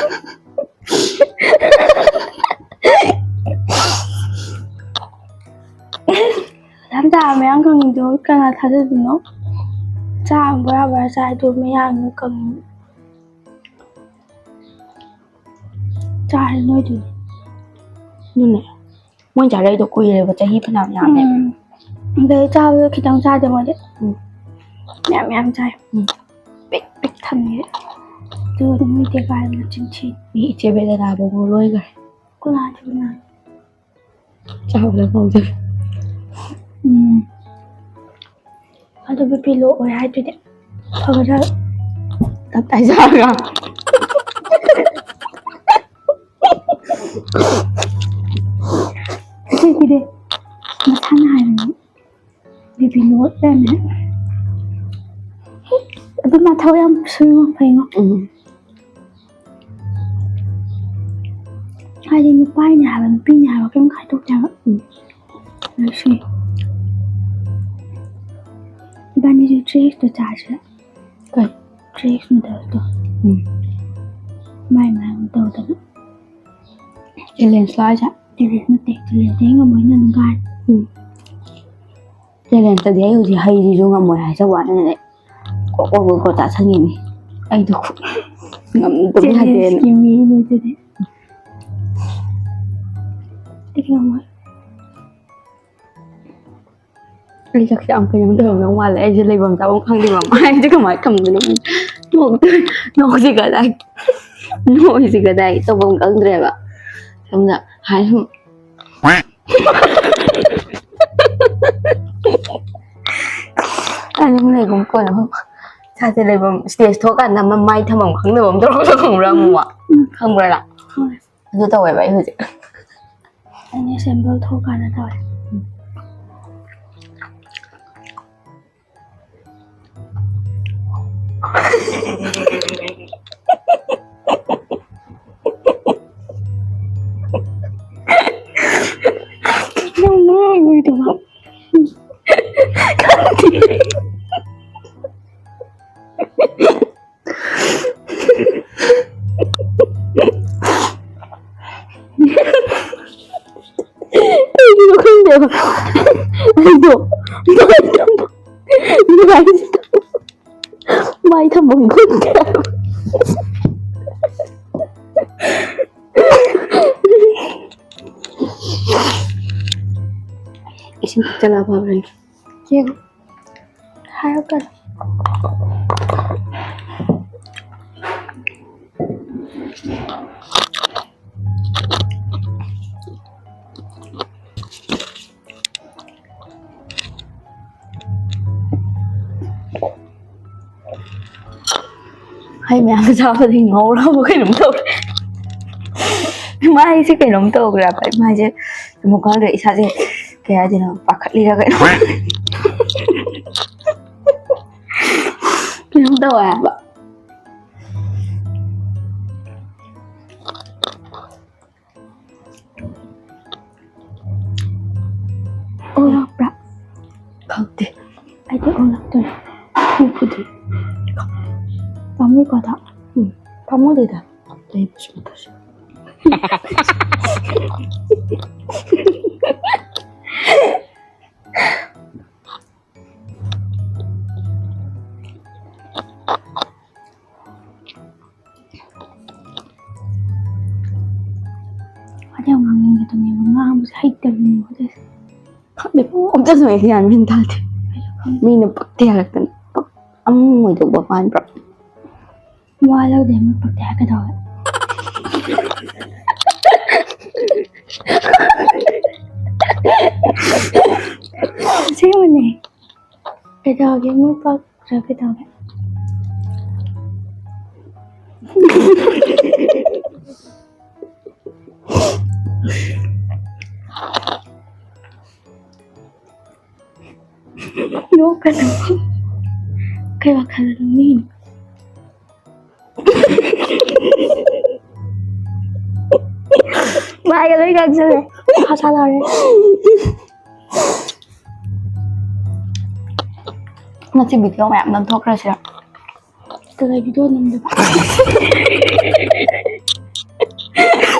ꯌꯥꯝ ꯆꯥꯕ ꯃꯌꯥꯝ ꯈꯪꯉꯤꯗꯣ ꯀꯅꯥ ꯊꯥꯖꯗꯣꯏꯅꯣ? ꯆꯥ ꯕꯣꯔꯥ ꯕꯣꯔꯥ ꯆꯥꯏꯗꯣ ꯃꯌꯥꯡꯅ ꯀꯪꯉꯤ꯫ ꯆꯥꯔꯦ ꯅꯣꯏꯗꯨꯗꯤ꯫ ꯑꯗꯨꯅꯦ꯫ ꯃꯣꯏ ꯆꯥꯔꯛꯏꯗꯣ ꯀꯨꯏꯔꯦꯕ, ꯆꯍꯤ ꯐꯅꯌꯥꯝ ꯌꯥꯝꯃꯦ꯫ ꯎꯝ꯫ ꯑꯗꯩ ꯆꯥꯕꯗꯣ ꯈꯤꯇꯪ ꯆꯥꯗꯦ ꯃꯣꯏꯗꯤ꯫ ꯎꯝ꯫ ꯃꯌꯥꯝ ꯃꯌꯥꯝ ꯆꯥꯏ꯫ ꯎꯝ꯫ ꯄꯤꯛ ꯄꯤꯛ ꯊꯟꯅꯤ꯫ ꯑꯗꯨꯒ ꯑꯗꯨꯝ ꯃꯤꯗꯤ ꯀꯥꯏ ꯃꯆꯤꯟ ꯊꯤ꯫ ꯃꯤ ꯏꯆꯦ ꯕꯦꯗꯅꯥꯕꯨ ꯂꯣꯏꯈ꯭ꯔꯦ꯫ ꯀꯅꯥ ꯊꯤꯕꯅꯣ? ꯆꯥꯕꯗ ꯉꯥꯎꯖꯩ꯫ ꯎꯝ꯫ ꯑꯗꯨ ꯕꯤ ꯄꯤ ꯂꯣ ꯑꯣꯏ ꯍꯥꯏꯗꯨꯗꯤ ꯐꯒꯗ꯭ꯔꯥ? ꯇꯞꯇꯥꯏ ꯆꯥꯔꯒ꯫ ꯁꯤꯒꯤꯗꯤ ꯃꯁꯥꯅ ꯍꯥꯏꯕꯅꯤ꯫ ꯕꯤ ꯄꯤ ꯂꯣ ꯂꯩꯔꯝꯃꯦ꯫ ꯑꯗꯨ ꯃꯥ ꯊꯕꯛ ꯌꯥꯝ ꯁꯨꯏꯉꯣ, ꯐꯩꯉꯣ꯫ ꯎꯝ꯫ ꯍꯥꯏꯗꯤ ꯅꯨꯄꯥꯅꯤ ꯍꯥꯏꯕ, ꯅꯨꯄꯤꯅꯤ ꯍꯥꯏꯕ ꯀꯩꯝ ꯈꯥꯏꯗꯣꯛꯇꯦ ꯍꯥꯏꯕ꯫ ꯎꯝ꯫ ꯂꯣꯏ ꯁꯨꯏ꯫ ꯊ꯭ꯔꯤ ꯑꯦꯛꯁꯇꯣ ꯆꯥꯁꯤꯔ? ꯀꯩ? Three X ꯅꯨꯗꯜꯁꯇꯣ꯫ ꯎꯝ꯫ ꯃꯥꯏ ꯃꯥꯏ ꯑꯃꯨꯛ ꯇꯧꯗꯅ꯫ ꯆꯦꯂꯦꯟꯖ ꯂꯣ ꯍꯥꯏꯁꯦ? ꯆꯦꯂꯦꯟꯖ ꯅꯠꯇꯦ, ꯆꯦꯂꯦꯟꯖꯇꯤ ꯑꯩ ꯉꯝꯃꯣꯏ, ꯅꯪ ꯒꯥꯏ꯫ ꯎꯝ꯫ ꯆꯦꯂꯦꯟꯖꯇꯗꯤ ꯑꯩ ꯍꯧꯖꯤꯛ ꯍꯩꯁꯤꯁꯨ ꯉꯝꯃꯣꯏ ꯍꯥꯏꯖꯕ ꯋꯥꯅꯤ꯫ ꯀꯣꯛ ꯀꯣꯛ ꯀꯣꯛ ꯀꯣꯛ ꯆꯥꯁꯟꯈꯤꯅꯤ꯫ ꯑꯩꯗꯣ ꯉꯝꯗꯕ ꯌꯥꯗꯦꯅ꯫ ꯆꯦꯂꯦꯟꯖꯀꯤ ꯃꯤꯅꯦ ꯑꯗꯨꯗꯤ꯫ ꯑꯩ ꯉꯝꯃꯣꯏ꯫ ꯑꯩ ꯆꯥꯛꯁꯦ ꯌꯥꯝ ꯀꯩꯅꯣꯝ ꯇꯧꯔꯝꯗꯧ ꯃꯥꯜꯂꯦ꯫ ꯑꯩꯁꯦ ꯂꯩꯐꯝ ꯆꯥꯐꯝ ꯈꯪꯗꯦꯕ꯫ ꯃꯥꯏꯁꯦ ꯀꯃꯥꯏꯅ ꯊꯝꯗꯣꯏꯅꯣ ꯈꯪꯗꯦ꯫ ꯅꯣꯛ-, ꯅꯣꯛꯁꯤ ꯀꯗꯥꯏ, ꯅꯣꯛꯁꯤ ꯀꯗꯥꯏ ꯇꯧꯐꯝ ꯈꯪꯗ꯭ꯔꯦꯕ꯫ ꯁꯣꯝꯗ ꯍꯥꯏ ꯁꯨꯝ꯫ ꯑꯩ ꯑꯗꯨꯝ ꯂꯩꯒꯨꯝ ꯀꯣꯟꯅ ꯏꯁꯥꯁꯦ ꯂꯩꯐꯝ, ꯁ꯭ꯇꯦꯖ ꯊꯣꯛꯑꯀꯥꯟꯗ ꯑꯃ ꯃꯥꯏ ꯊꯝꯐꯝ ꯈꯪꯗꯕ ꯑꯃ ꯇꯧꯔꯛꯄꯗꯣ ꯈꯪꯕ꯭ꯔꯥ ꯑꯃꯨꯛ? ꯎꯝ꯫ ꯈꯪꯕ꯭ꯔꯥ ꯅꯪ? ꯍꯣꯏ꯫ ꯑꯗꯨ ꯇꯧꯋꯦꯕ ꯑꯩ ꯍꯧꯖꯤꯛ꯫ ꯑꯩꯅ ꯑꯦꯁꯦꯝꯕꯜ ꯊꯣꯛꯀꯥꯟꯗ ꯇꯧꯋꯦ꯫ ꯅꯪ ꯅꯣꯛꯑꯣꯏꯗꯕ꯫ ꯀꯩꯒꯤꯅꯣ ꯈꯪꯗꯦꯕ꯫ ꯑꯩꯗꯣ ꯃꯥꯏ ꯊꯝꯐꯝ, ꯃꯥꯏ ꯊꯝꯐꯝ ꯈꯪꯗꯦ꯫ ꯏꯁꯤꯡ ꯊꯛꯆꯜꯂꯒ ꯐꯕ꯭ꯔꯥ ꯌꯦꯡꯒꯦ꯫ ꯌꯦꯡꯉꯣ꯫ ꯍꯥꯏꯔꯛꯀꯅꯨ꯫ ꯍꯩ ꯃꯌꯥꯝ ꯆꯥꯕꯗꯤ ꯉꯧꯔꯕ ꯀꯩꯅꯣꯝ ꯇꯧꯔꯦ꯫ ꯃꯥꯏꯁꯦ ꯀꯩꯅꯣꯝ ꯇꯧꯈ꯭ꯔꯦꯕ꯫ ꯑꯩ ꯃꯥꯏꯁꯦ ꯑꯃꯨꯛ ꯈꯪꯗ꯭ꯔꯦ, ꯏꯁꯥꯁꯦ ꯀꯩ ꯍꯥꯏꯗꯣꯏꯅꯣ, ꯄꯥꯈꯠꯂꯤꯔ ꯀꯩꯅꯣ꯫ ꯀꯩꯅꯣꯝ ꯇꯧꯋꯦ ꯍꯥꯏꯕ꯫ ꯑꯣꯂꯛꯄ꯭ꯔꯥ? ꯈꯪꯗꯦ꯫ ꯑꯩꯗꯤ ꯑꯣꯂꯛꯇꯣꯏꯅꯦ꯫ ꯎꯈꯨꯗꯤ ꯄꯥꯝꯃꯨꯀꯣꯗ꯫ ꯎꯝ, ꯄꯥꯝꯃꯨꯗꯦꯗ꯫ ꯂꯩꯕꯁꯨ ꯅꯠꯇ꯭ꯔꯁꯨ꯫ ꯋꯥꯗꯤ ꯌꯥꯝ ꯉꯥꯡꯅꯤꯡꯕꯗꯨꯅꯦꯕ, ꯉꯥꯡꯕꯁꯦ ꯍꯩꯇꯕꯅꯦꯕ ꯑꯗꯨꯏꯁꯦ꯫ ꯈꯪꯗꯦ, ꯄꯨꯡ ꯑꯝꯇꯁꯨ ꯑꯩ ꯒ꯭ꯌꯥꯟ ꯃꯦꯟ ꯇꯥꯗꯦ꯫ ꯑꯩꯁꯨ ꯈꯪꯗꯦ꯫ ꯃꯤꯅ ꯄꯛꯇꯦ ꯍꯥꯏꯔꯛꯇꯅ ꯄꯛ-, ꯑꯃꯨꯛ ꯑꯣꯏꯗꯧꯕ ꯃꯥꯟꯕ꯭ꯔꯥ? ꯋꯥ ꯂꯧꯗꯦ, ꯃꯤ ꯄꯛꯇꯦ ꯍꯥꯏꯔꯛꯀꯗꯧꯔꯦ꯫ ꯑꯁꯦꯡꯕꯅꯦ꯫ ꯀꯩꯗꯧꯔꯒꯦ? ꯃꯤ ꯄꯛꯇ꯭ꯔꯥ ꯀꯩꯗꯧꯔꯒꯦ? ꯅꯣꯛꯀꯅꯨ꯫ ꯀꯩ ꯋꯥꯈꯜꯗ ꯅꯣꯛꯅꯤꯡꯉꯤꯅꯣ? ꯃꯥꯏꯒ ꯂꯣꯏ ꯀꯪꯁꯤꯜꯂꯦ꯫ ꯍꯁꯥ ꯂꯥꯎꯔꯦ꯫ ꯉꯁꯤ video ꯃꯌꯥꯝ ꯅꯝꯊꯣꯛꯈ꯭ꯔꯁꯤꯔ? ꯀꯩ video ꯅꯝꯗꯣꯏꯕ?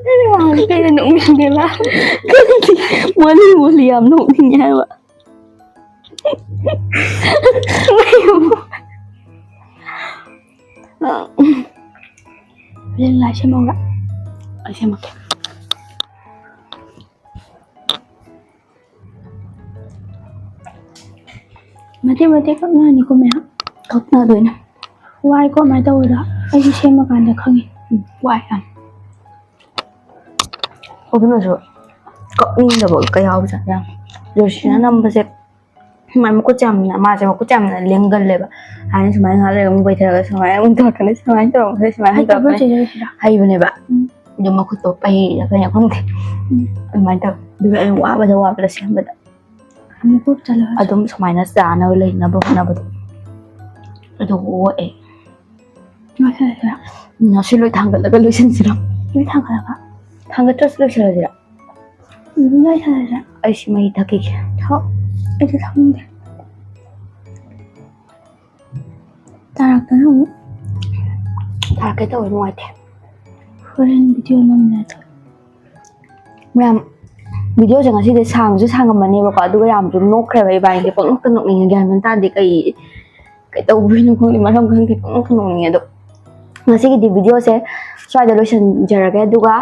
ꯑꯩꯅ ꯉꯥꯡꯉꯗꯤ ꯀꯩꯅꯣ ꯅꯣꯛꯅꯤꯡꯉꯦꯕ? ꯃꯣꯂꯤ ꯃꯣꯂꯤ ꯌꯥꯝ ꯅꯣꯛꯅꯤꯡꯉꯦ ꯍꯥꯏꯕ꯫ ꯍꯌꯦꯡ ꯂꯥꯏ ꯁꯦꯝꯍꯧꯔ꯫ ꯑꯩ ꯁꯦꯝꯃꯛꯀꯦ꯫ ꯃꯇꯦꯛ ꯃꯇꯦꯛ ꯀꯛꯅꯅꯤꯀꯣ ꯃꯌꯥꯝ꯫ ꯀꯛꯅꯗꯣꯏꯅꯦ꯫ ꯋꯥꯏꯀꯣ ꯑꯗꯨꯃꯥꯏꯅ ꯇꯧꯕꯗꯣ꯫ ꯑꯩꯁꯨ ꯁꯦꯝꯃꯀꯥꯟꯗ ꯈꯪꯉꯤ꯫ ꯎꯝ, ꯋꯥꯏ ꯌꯥꯝ꯫ ꯑꯗꯨꯅꯁꯨ ꯀꯛꯅꯤꯡꯗꯕ ꯀꯌꯥꯎꯖꯥꯠꯅꯤ ꯌꯥꯝ꯫ ꯖꯣꯁꯤꯅ ꯎꯝ꯫ ꯅꯝꯕꯁꯦ ꯃꯥꯏ ꯃꯈꯨꯠꯁꯦ ꯌꯥꯝꯅ, ꯃꯥꯁꯦ ꯃꯈꯨꯠꯁꯦ ꯌꯥꯝꯅ ꯂꯦꯡꯒꯜꯂꯦꯕ꯫ ꯍꯥꯏꯅ ꯁꯨꯃꯥꯏꯅ ꯉꯥꯏꯍꯥꯛ ꯂꯩꯔꯒ ꯑꯃꯨꯛ ꯄꯩꯊꯔꯒ ꯁꯨꯃꯥꯏꯅ ꯑꯃꯨꯛ ꯇꯧꯔꯛꯀꯅꯤ, ꯁꯨꯃꯥꯏꯅ ꯍꯩꯇꯕ꯭ꯔꯣ ꯇꯧꯔꯛꯀꯅꯤ꯫ ꯆꯦ ꯖꯣꯁꯤꯗ? ꯍꯩꯕꯅꯦꯕ꯫ ꯎꯝ꯫ ꯑꯗꯨ ꯃꯈꯨꯠꯇꯣ ꯄꯩꯔꯤꯔꯥ ꯀꯩꯅꯣ ꯈꯪꯗꯦ꯫ ꯎꯝ꯫ ꯑꯗꯨꯃꯥꯏꯅ ꯇꯧꯋꯦ꯫ ꯑꯗꯨꯒ ꯑꯩꯅ ꯋꯥꯕꯗ ꯋꯥꯕꯗ ꯁꯦꯝꯕꯗ꯫ ꯑꯃꯨꯛ ꯀꯣꯛ ꯆꯠꯂꯣ꯫ ꯑꯗꯨꯝ ꯁꯨꯃꯥꯏꯅ ꯆꯥꯅꯕ ꯂꯩꯅꯕ ꯍꯣꯠꯅꯕꯗꯣ꯫ ꯑꯗꯨ ꯑꯣꯛꯑꯦ꯫ ꯂꯣꯏꯁꯤꯜꯂꯁꯤꯔꯥ? ꯉꯁꯤ ꯂꯣꯏ ꯊꯥꯡꯒꯠꯂꯒ ꯂꯣꯏꯁꯤꯟꯁꯤꯔꯣ? ꯂꯣꯏ ꯊꯥꯡꯒꯠꯂꯒ? ꯊꯥꯡꯒꯠꯇ꯭ꯔꯁꯨ ꯂꯣꯏꯁꯤꯜꯂꯁꯤꯔꯥ? ꯎꯝ, ꯂꯣꯏꯁꯤꯜꯂꯁꯤꯔꯥ? ꯑꯩ ꯁꯤ ꯃꯩ ꯊꯛꯈꯤꯒꯦ꯫ ꯊꯛ꯫ ꯑꯩꯗꯤ ꯈꯪꯗꯦ꯫ ꯇꯥꯔꯛꯇꯅ ꯑꯃꯨꯛ ꯇꯥꯔꯛꯀꯦ ꯇꯧꯋꯦ, ꯅꯨꯡꯉꯥꯏꯇꯦ꯫ ꯍꯣꯔꯦꯟ ꯚꯤꯗꯤꯑꯣ ꯅꯝꯅꯤꯡꯉꯥꯏ꯫ ꯃꯌꯥꯝ, ꯚꯤꯗꯤꯑꯣꯁꯦ ꯉꯁꯤꯗꯤ ꯁꯥꯡꯁꯨ ꯁꯥꯡꯉꯝꯃꯅꯦꯕꯀꯣ, ꯑꯗꯨꯒ ꯌꯥꯝꯁꯨ ꯅꯣꯛꯈ꯭ꯔꯦꯕ ꯏꯕꯥꯅꯤꯁꯦ꯫ ꯄꯪꯅꯣꯛꯇ ꯅꯣꯛꯅꯤꯡꯉꯦ, ꯒ꯭ꯌꯥꯟ ꯃꯦꯟ ꯇꯥꯗꯦ꯫ ꯀꯩ ꯀꯩ ꯇꯧꯕꯩꯅꯣ ꯈꯪꯗꯦ, ꯃꯔꯝ ꯈꯪꯗꯦ, ꯄꯪꯅꯣꯛꯇ ꯅꯣꯛꯅꯤꯡꯉꯦ꯫ ꯑꯗꯣ ꯉꯁꯤꯒꯤꯗꯤ ꯚꯤꯗꯤꯑꯣꯁꯦ ꯁ꯭ꯋꯥꯏꯗ ꯂꯣꯏꯁꯤꯟꯖꯔꯒꯦ, ꯑꯗꯨꯒ,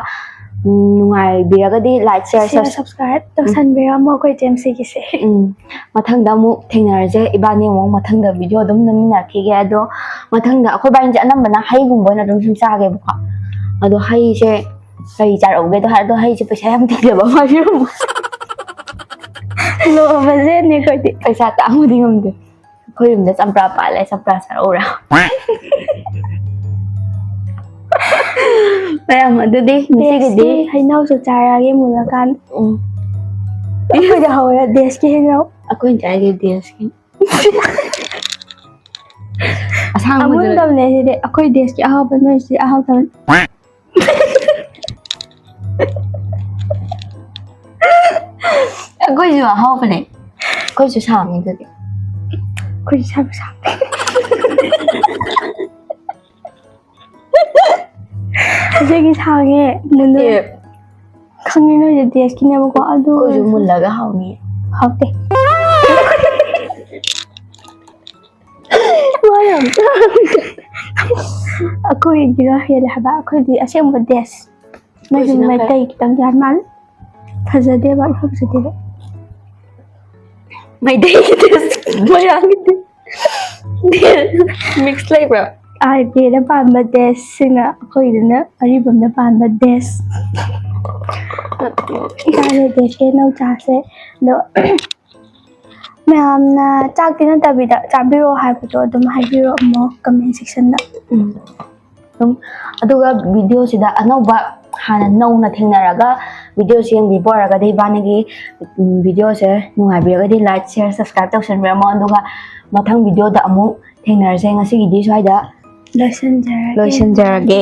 ꯎꯝ, ꯅꯨꯡꯉꯥꯏꯕꯤꯔꯒꯗꯤ like, share, share, subs- subscribe ꯇꯧꯁꯟꯕꯤꯔꯝꯃꯣ ꯑꯩꯈꯣꯏ ꯆꯦꯝꯁꯤꯒꯤꯁꯦ꯫ ꯎꯝ, ꯃꯊꯪꯗ ꯑꯃꯨꯛ ꯊꯦꯡꯅꯔꯁꯦ꯫ ꯏꯕꯥꯅꯤ ꯑꯃꯨꯛ ꯃꯊꯪꯗ ꯚꯤꯗꯤꯑꯣ ꯑꯗꯨꯝ ꯅꯝꯃꯤꯟꯅꯔꯛꯈꯤꯒꯦ꯫ ꯑꯗꯣ ꯃꯊꯪꯗ ꯑꯩꯈꯣꯏ ꯏꯕꯥꯅꯤꯁꯦ ꯑꯅꯝꯕꯅ ꯍꯩꯒꯨꯝꯕ ꯑꯣꯏꯅ ꯑꯗꯨꯝ ꯁꯨꯝ ꯆꯥꯒꯦꯕꯀꯣ꯫ ꯑꯗꯣ ꯍꯩꯁꯦ ꯀꯔꯤ ꯆꯥꯔꯛꯎꯒꯦꯗꯣ ꯍꯥꯏꯔꯗꯣ, ꯍꯩꯁꯦ ꯄꯩꯁꯥ ꯌꯥꯝ ꯇꯤꯡꯖꯕ ꯑꯃ ꯍꯥꯏꯕꯤꯔꯝꯃꯣ꯫ ꯂꯣꯕꯁꯦꯅꯦ ꯑꯩꯈꯣꯏꯗꯤ꯫ ꯄꯩꯁꯥ ꯇꯥꯡꯕꯗꯤ ꯉꯝꯗꯦ꯫ ꯑꯩꯈꯣꯏ ꯌꯨꯝꯗ ꯆꯝꯄ꯭ꯔꯥ ꯄꯥꯜꯂꯦ, ꯆꯝꯄ꯭ꯔꯥ ꯆꯥꯔꯛꯎꯔꯥ? ꯃꯌꯥꯝ, ꯑꯗꯨꯗꯤ ꯉꯁꯤꯒꯤꯗꯤ ꯗꯦꯁꯀꯤ ꯍꯩꯅꯧꯁꯨ ꯆꯥꯔꯛꯑꯒꯦ ꯃꯨꯜꯂꯀꯥꯟꯗ꯫ ꯎꯝ꯫ ꯑꯩꯈꯣꯏꯗ ꯍꯧꯔꯦ ꯗꯦꯁꯀꯤ ꯍꯩꯅꯧ꯫ ꯑꯩꯈꯣꯏꯅ ꯆꯥꯏꯁꯦ ꯗꯦꯁꯀꯤ꯫ ꯑꯁꯥꯡꯕꯗꯨ ꯑꯃꯨꯟꯗꯕꯅꯦ ꯁꯤꯗꯤ꯫ ꯑꯩꯈꯣꯏ ꯗꯦꯁꯀꯤ ꯑꯍꯥꯎꯕ, ꯅꯣꯏꯁꯤꯗꯤ ꯑꯍꯥꯎꯇꯕꯅꯤ꯫ ꯑꯩꯈꯣꯏꯁꯨ ꯑꯍꯥꯎꯕꯅꯦ꯫ ꯑꯩꯈꯣꯏꯁꯨ ꯁꯥꯡꯉꯤ ꯑꯗꯨꯗꯤ꯫ ꯑꯩꯈꯣꯏꯁꯨ ꯁꯥꯡ ꯁꯥꯡ꯫ ꯑꯁꯤꯒꯤ ꯁꯥꯡꯉꯦ꯫ ꯃꯨꯟꯗꯣꯏ-, ꯑꯦ꯫ ꯈꯪꯉꯦ ꯅꯣꯏꯁꯦ ꯗꯦꯁꯀꯤꯅꯦꯕꯀꯣ, ꯑꯗꯨ ꯑꯩꯈꯣꯏꯁꯨ ꯑꯣꯏꯔꯁꯨ ꯃꯨꯜꯂꯒ ꯍꯥꯎꯅꯤ꯫ ꯍꯥꯎꯇꯦ꯫ ꯋꯥ ꯌꯥꯝ ꯇꯥ-, ꯑꯩꯈꯣꯏꯒꯤꯅ ꯍꯦꯜꯂꯦ ꯍꯥꯏꯕ꯫ ꯑꯩꯈꯣꯏꯗꯤ ꯑꯁꯦꯡꯕ ꯗꯦꯁ꯫ ꯅꯣꯏꯁꯨ ꯑꯩꯈꯣꯏꯁꯤꯅ ꯈꯔ ꯃꯩꯇꯩ ꯈꯤꯇꯪ ꯌꯥꯟ ꯃꯥꯜꯂꯦ꯫ ꯐꯖꯗꯦꯕ, ꯏꯐ ꯐꯖꯗꯦꯕ꯫ ꯃꯩꯇꯩꯒꯤ ꯗꯦꯁ, ꯃꯣꯏꯔꯥꯡꯒꯤ ꯗꯦꯁ꯫ ꯃꯤꯛꯁ ꯂꯩꯕ꯭ꯔꯥ? ꯑꯥꯔ ꯀꯦꯗ ꯄꯥꯟꯕ ꯗꯦꯁꯁꯤꯅ ꯑꯩꯈꯣꯏꯗꯨꯅ ꯑꯔꯤꯕꯝꯗ ꯄꯥꯟꯕ ꯗꯦꯁ꯫ ꯆꯥꯁꯦ ꯗꯦꯁꯀꯤ ꯍꯩꯅꯧ ꯆꯥꯁꯦ꯫ ꯑꯗꯣ ꯃꯌꯥꯝꯅ ꯆꯥꯛꯇꯤ ꯅꯠꯇꯕꯤꯗ ꯆꯥꯕꯤꯔꯛꯑꯣ ꯍꯥꯏꯕꯗꯣ ꯑꯗꯨꯝ ꯍꯥꯏꯕꯤꯔꯛꯑꯣ comment sectionꯗ꯫ ꯎꯝ꯫ ꯑꯗꯨꯝ, ꯑꯗꯨꯒ ꯚꯤꯗꯤꯑꯣꯁꯤꯗ ꯑꯅꯧꯕ, ꯍꯥꯟꯅ ꯅꯧꯅ ꯊꯦꯡꯅꯔꯒ ꯚꯤꯗꯤꯑꯣꯁꯤ ꯌꯦꯡꯕꯤꯕ ꯑꯣꯏꯔꯒꯗꯤ ꯏꯕꯥꯅꯤꯒꯤ, ꯎꯝ, ꯚꯤꯗꯤꯑꯣꯁꯦ ꯅꯨꯡꯉꯥꯏꯕꯤꯔꯒꯗꯤ like, share, subscribe ꯇꯧꯁꯟꯕꯤꯔꯝꯃꯣ꯫ ꯑꯗꯨꯒ ꯃꯊꯪ ꯚꯤꯗꯤꯑꯣꯗ ꯑꯃꯨꯛ ꯊꯦꯡꯅꯔꯁꯦ꯫ ꯉꯁꯤꯒꯤꯗꯤ ꯁ꯭ꯋꯥꯏꯗ ꯂꯣꯏꯁꯤꯟꯖꯔꯒꯦ꯫ ꯂꯣꯏꯁꯤꯟꯖꯔꯒꯦ꯫